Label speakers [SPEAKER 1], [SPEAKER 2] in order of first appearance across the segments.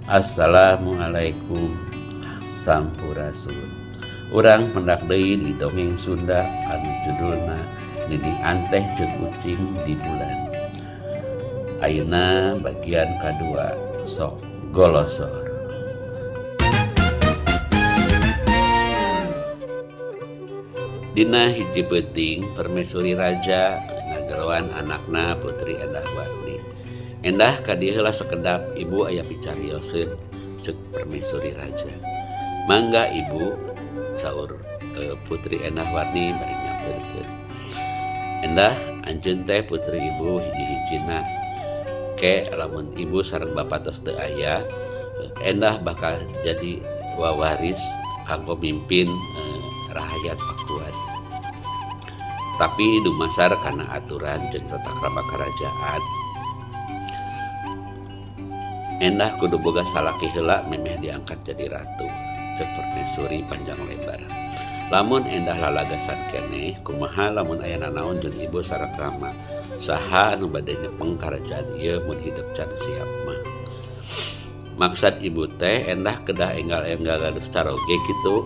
[SPEAKER 1] Assalamualaikum Sampurasun. Urang pendak deui di dongeng Sunda anu judulna Nini Anteh jeung Ucing di Bulan. Ayeuna bagian kadua sok golosor. Dina hiji peuting permaisuri raja ngageroan anakna Putri Endah Warni. Endah ka dieu heula sakedap ibu aya picarioseun ceuk permaisuri raja. Mangga ibu saur Putri Endah Warni bari nyamperkeun. Endah anjeun teh putri ibu hiji-hijina. Ke lamun ibu sareng bapa tos teu aya, Endah bakal jadi wawaris kanggo mimpin rahayat Pakuan. Tapi dumasar kana aturan jeung tata krama karajaan, Endah kudu boga salaki heula memeh diangkat jadi ratu. Ceuk permaisuri panjang lebar. Lamun Endah lalagasan keneh, kumaha lamun aya nanaon jeung ibu sareng rama? Saha anu bade nyepeng karajaan ieu mun hidep can siap mah? Maksad ibu teh Endah kedah enggal-enggal gaduh caroge kitu?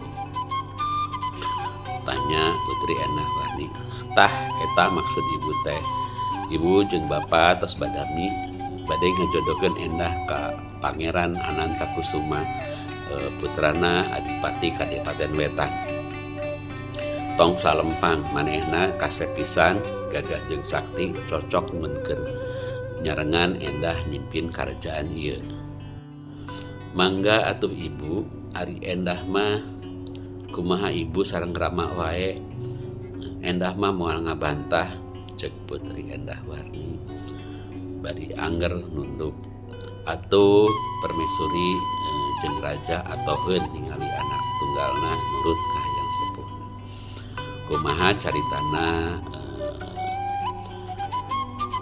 [SPEAKER 1] Tanya Putri Endah Warni. Tah eta maksud ibu teh. Ibu jeung bapa tos badami bade ngajodohkeun Endah ka Pangeran Anantakusuma, putrana Adipati Kadipaten Wetan. Tong salempang manehna kasep pisan, gagah jeung sakti, cocok mun keur nyarengan Endah mimpin karajaan ieu. Mangga atuh ibu, ari Endah mah kumaha ibu sareng rama wae. Endah mah moal ngabantah, ceuk Putri Endah Warni. Bari angger nunduk. Atuh permaisuri jeung raja atoheun ningali anak tunggalna nurut ka hayang sepuhna. Kumaha caritana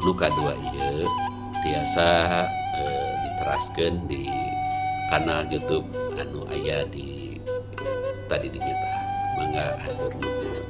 [SPEAKER 1] nu kadua ieu tiasa diteraskeun di kanal YouTube anu aya di tadi dinyata. Mangga hatur nuhun.